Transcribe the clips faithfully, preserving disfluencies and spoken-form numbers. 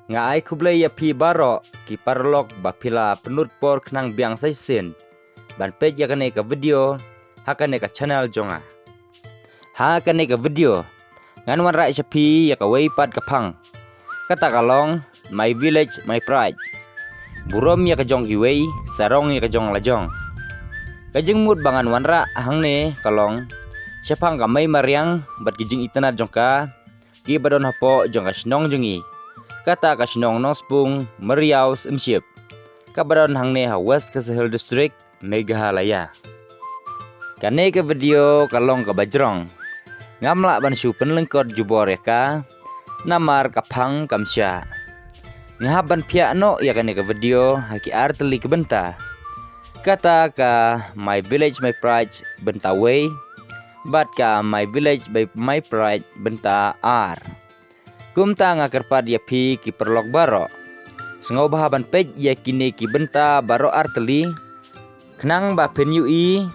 Nga ai khublei ïa phi baroh ki paralok ba phi la pynlut por khnang biang sa shisien ban peit ïa kane ka video ha kane ka channel jong nga. Ha kane ka video ngan wanrah sha phi ïa kawei pat ka phang. Kata ka long My Village My Pride. Burom ïa ka jong kiwei, sarong ïa ka jong la jong. Ka jingmut ba ngan wanrah hangne ka long shaphang ka mei mariang bad ki jingitynnad jong ka, ki ba don hapoh jong ka shnong jong ngi. Kata ka shnong Nongspung, Meriaw Syiemship, ka ba don hangne ha West Khasi Hills District, Meghalaya. Kane ka video ka long ka ba jrong. Ngam lah ban shu pynlyngkot jubor ïa ka, namar ka phang kam shah. Nga hap ban phiah noh ïa kane ka video ha ki ar tylli ki bynta. Kata ka My Village My Pride bynta wei, bad ka My Village My Pride bynta ar. Kumta nga kyrpad ïa phi ki paralok baroh, sngewbha ban peit ïa kine ki bynta baroh ar tylli, khnang ba phin ïohi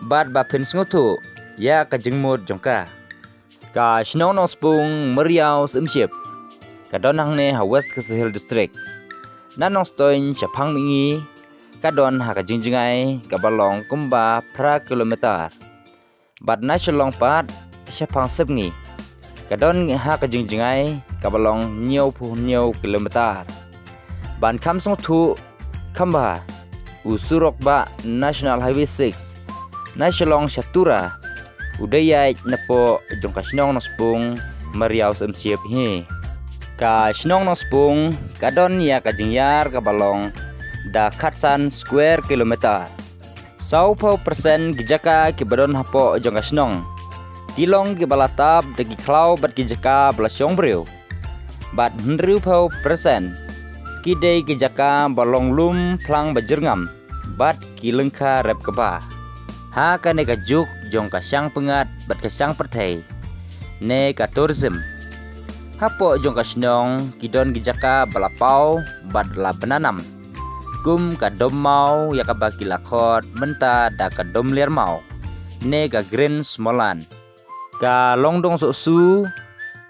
bad ba phin sngewthuh ïa ka jingmut jong ka. Ka shnong Nongspung, Meriaw Syiemship, ka don hangne ha West Khasi Hills District. Na Nongstoiñ shaphang mihngi ka don ha ka jingjngai ka ba long kumba phra kilometer. Bad na Shillong pat shaphang sepngi ka don ha ka jingjngai ka ba long hynñiewphew hynñiew kilometer. Ban kham sngewthuh kham bha, u surok ba National Highway six na Shillong sha Tura u dei ïaid napoh jong ka shnong Nongspung, Meriaw Syiemship hi. Ka shnong Nongspung ka don ïa ka jingïar ka ba long da khatsan square kilometer. Sawphew percent ki jaka ki ba don hapoh jong ka shnong ki long ki ba la tap da ki khlaw bad ki jaka ba la shong briew. Bad hynriewphew percent ki dei ki jaka ba long lum phlang ba jyrngam bad ki lyngkha rep kba. Ha kane ka juk jong ka shang pyngngad bad ka shang pyrthei ne ka tourism, hapoh jong ka shnong ki don ki jaka ba la paw bad la bnanam, kum ka dom maw ïa kaba ki la khot mynta da ka dom liar maw ne ka Green Smolan, ka Longdong Sohsu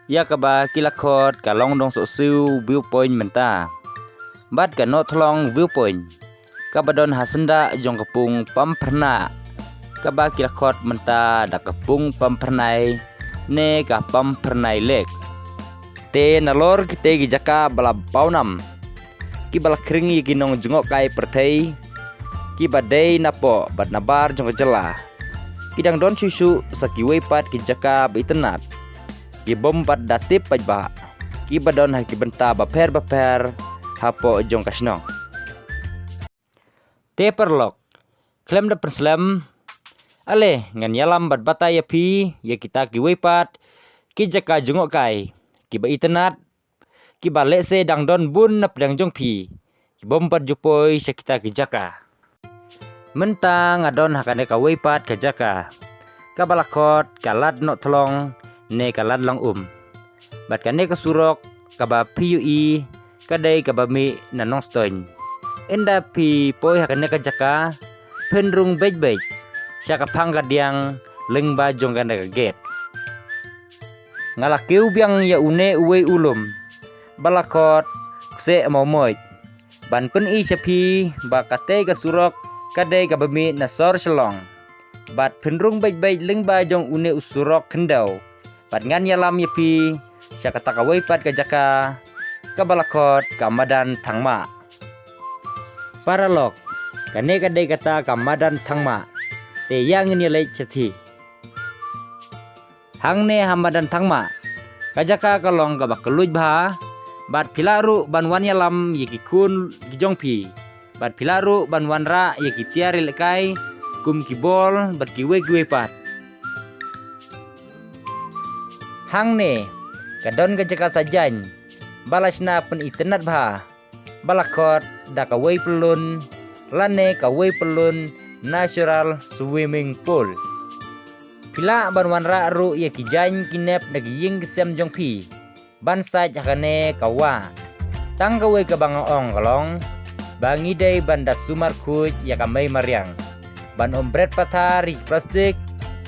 ïa kaba ki la khot ka Longdong Sohsu Viewpoint mynta, bad ka Nohthlong Viewpoint, ka ba don ha syndah jong ka pung Pamphyrnai, kaba ki la khot mynta da ka pung Pamphyrnai ne ka Pamphyrnai Lake. Te nalor kitei ki jaka ba la paw nam, ki ba la khring ïa ki nongjngohkai pyrthei ki ba dei napoh bad nabar jong ka jylla, ki dang don shuh shuh sa kiwei pat ki jaka ba itynnad, ki bym pat da tip paidbah, ki ba don ha ki bynta bapher bapher hapoh jong ka shnong. Te paralok, khlem da pynslem, ale ngan ïalam bad batai ïa phi ïa kita kiwei pat ki jaka jngohkai ki ba itynnad, ki ba lehse dang don bun na pdeng jong phi ki bym pat ju poi sha kita ki jaka. Mynta nga don ha kane kawei pat ka jaka, ka ba la khot ka Lad Nohthlong ne ka Lad Langum. Bad kane ka surok ka ba phi ïohi ka dei ka ba mih na Nongstoiñ. Ynda phi poi ha kane ka jaka, phin rung beit beit sha ka phang kadiang lyngba jong kane ka gate. Nga la kiew biang ïa une uwei u lum ba la khot Kseh Mawmoit ban pyni sha phi ba katei ka surok ka dei ka ba mih na sor Shillong. Bad phin rung beit beit lyngba jong une u surok khyndew, bad ngan ïalam ïa phi sha kata kawei pat ka jaka ka ba la khot ka Madan Thangmah. Paralok, kane ka dei kata ka Madan Thangmah. Te ïa ngin ïa leit shathie. Hangne ha Madan Thangmah, ka jaka ka long ka ba kylluid bha, bad phi lah ruh ban wan ïalam ïa ki khun ki jong phi, bad phi lah ruh ban wanrah ïa ki tiar ïalehkai kum ki bol bad kiwei kiwei pat. Hangne ka don ka jaka sa jaiñ ba la shna pynitynnad bha, ba la khot da kawei pyllun lane kawei pyllun natural swimming pool. Phi lah ban wanrah ruh ïa ki jaiñ ki nep na ki ïing ki sem jong phi ban sait ha kane ka wah. Tang kawei ka ba nga ong ka long ba ngi dei ban da sumar khuid ïa ka mei mariang, ban ym bret pathar ïa ki plastik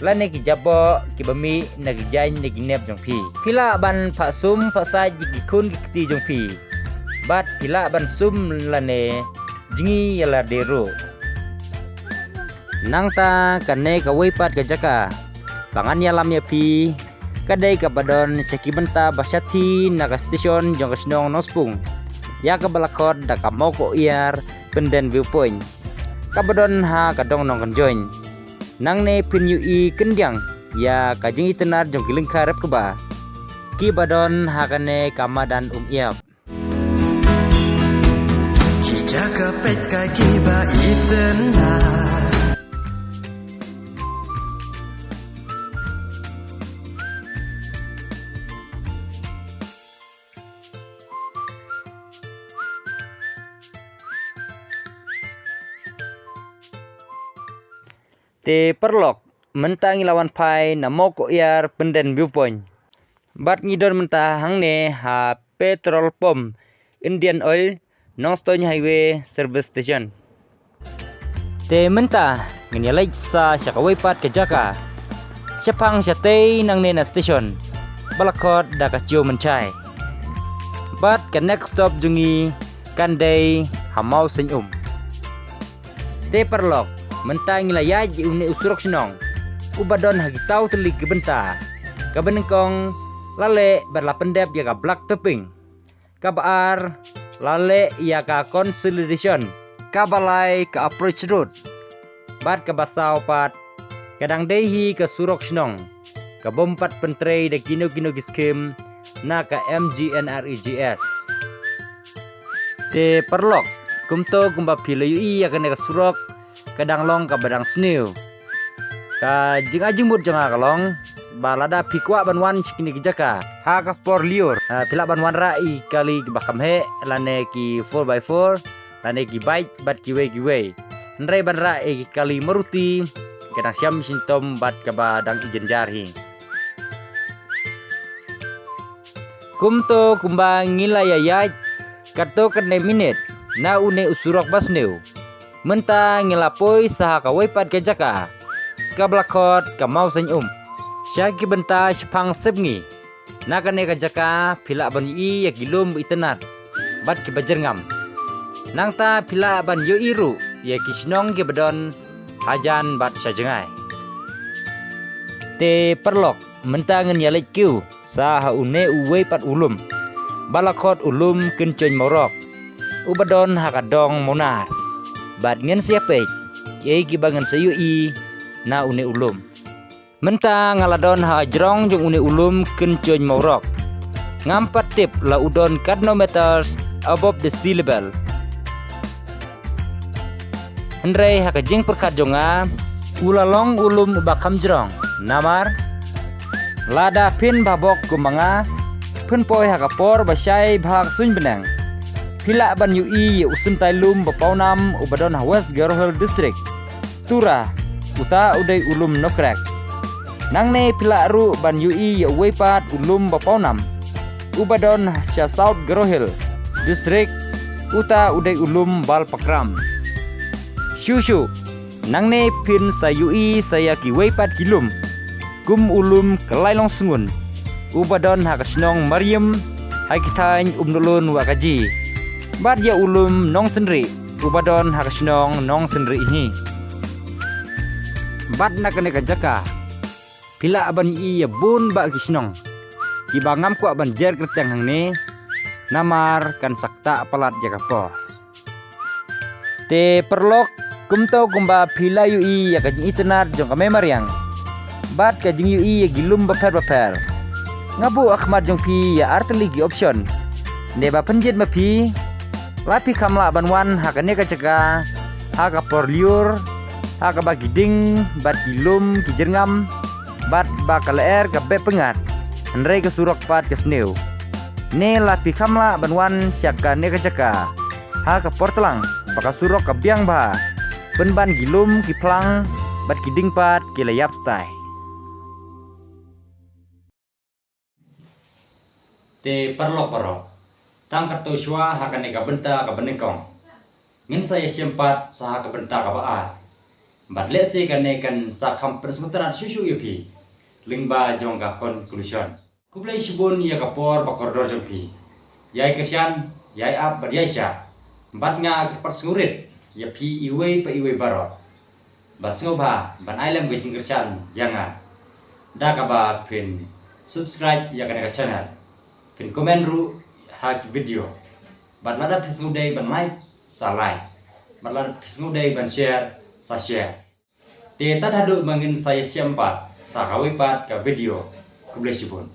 lane ki jaboh kiba mih na ki jaiñ ne ki nep jong phi. Phi lah ban phah sum phah sait ïa ki khun ki kti jong phi, bad phi lah ban sum lane jngi ïa lade ruh. Nangta kane kawei pat ka jaka ba ngan ïalam ïa phi, ka dei kaba don sha ki bynta ba shathie na ka station jong ka shnong Nongspung, ïa kaba la khot da ka Mawkohiar Pynden Viewpoint, kaba don ha ka dong Nongkynjoin. Nangne phin ïohi khyndiat ïa ka jingitynnad jong ki lyngkha rep kba kiba don ha kane ka madan Umyiap. Ki jaka peit kai kiba itynnad. Te paralok, mynta ngi la wan phai na Mawkohiar Pynden Viewpoint. Bad ngi don mynta hangne ha petrol pump Indian Oil, Nongstoiñ Highway Service Station. Te mynta ngin ïa leit sa sha kawei pat ka jaka shaphang shatei nangne na station ba la khot da ka Chiew Mynchai. Bad ka next stop jong ngi kan dei ha Mawseiñ Um. Te paralok, mynta ngi la ïaid ïa une u surok shnong uba don ha ki saw tylli ki bynta. Kaba nyngkong, la leh bad la pyndep ïa ka black topping. Kaba ar, la leh ïa ka consolidation. Kaba lai, ka approach road. Bad kaba saw pat, ka dang dei hi ka surok shnong, ka bym pat pyntrei da kino kino ki skim na ka M G N R E G S. Te paralok, kumto kumba phi la ïohi ïa kane ka surok, ka dang long kaba dang sniew. Ka jingai jingmut jong nga ka long ba lada phi kwah ban wan sha kine ki jaka ha ka por lyiur, ah, phi lah ban wanrah ïa ki kali kiba kham heh lane ki four by four lane ki bike bad kiwei kiwei. Hynrei ban rah ïa ki kali Maruti ka dang shem shitom bad kaba dang i jynjar hi. Kumto kumba ngi la ïa ïaid katto katne minit na une u surok ba sniew, mynta ngi la poi sa ha kawei pat ka jaka kaba la khot ka Mawseiñ Um. Sha ki bynta shaphang sepngi, na kane ka jaka phi lah ban ïohi ïa ki lum ba itynnad bad kiba jyrngam. Nangta phi lah ban ïohi ruh ïa ki shnong kiba don hajan bad sha jngai. Te paralok, mynta ngin ïa leit kiew sa ha une uwei pat u lum ba la khot u lum Kynjoin Mawrok, uba don ha ka dong Mawnar. Bad ngin sa ïa peit kiei kiba ngin sa ïohi na une u lum. Mynta nga la don ha jrong jong une u lum Kynjoin Mawrok. Ngam pat tip la u don katno meters above the sea level. Hynrei ha ka jingpyrkhat jong nga, u la long u lum uba kham jrong. Namar lada phin bha bok kum ma nga, phin poi ha ka por ba shai bha ka suiñ bneng, phi lah ban ïohi ïa u syntai lum ba pawnam uba don ha West Garo Hills District. Tura, uta u dei u lum Nokrek. Nangne phi lah ruh ban ïohi ïa uwei pat u lum ba pawnam uba don sha South Garo Hills District, uta u dei u lum Balpakram. Shuh shuh, nangne phin sa ïohi sa ïa kiwei pat ki lum, kum u lum Khlailong Sngun, uba don ha ka shnong Marïem, ha ki thaiñ Umdolun Wahkaji. Bad ïa u lum Nongsynrih, uba don ha ka shnong Nongsynrih hi. Bad na kane ka jaka phi lah ban ïohi ïa bun bah ki shnong kiba ngam kwah ban jer kyrteng hangne, namar kan sa ktah palat ïa ka por. Te paralok, kumto kumba phi la ïohi ïa ka jingitynnad jong ka mei mariang bad ka jingïohi ïa ki lum bapher bapher, nga buh ha khmat jong phi ïa artylli ki option. Hynrei ba pynjied ma phi, la phi kham lah ban wan ha kane ka jaka ha ka por lyiur, ha kaba ki dieng bad ki lum ki jyrngam, bad ba ka lyer ka beh pyngngad, hynrei ka surok pat ka sniew. Ne la phi kham lah ban wan sha kane ka jaka ha ka por tlang ba ka surok ka biang bha, pynban ki lum ki phlang bad ki dieng pat ki la ïap stai. Te paralok baroh, tang katto shuwa ha kane ka bynta kaba nyngkong, Ngin sa ïashem pat sa ha ka bynta kaba ar. Bad lehse kane kan sa kham pynsngewtynnad shuh shuh ïa phi lyngba jong ka conclusion. Khublei shibun ïa ka por ba kordor jong phi. Ïai kyrshan, ïai ap bad ïai shah. Bad nga kyrpad sngewrit ïa phi iwei pa iwei baroh ba sngewbha ban ai lem ka jingkyrshan ïa nga da kaba phin subscribe ïa kane ka channel, phin comment ruh ha ki video. Bad lada phi sngewdei ban like, sa like. Bad lada phi sngewdei ban share, sa share. Te tad haduh ba ngin sa ïashem pat sa kawei pat ka video. Khublei shibun.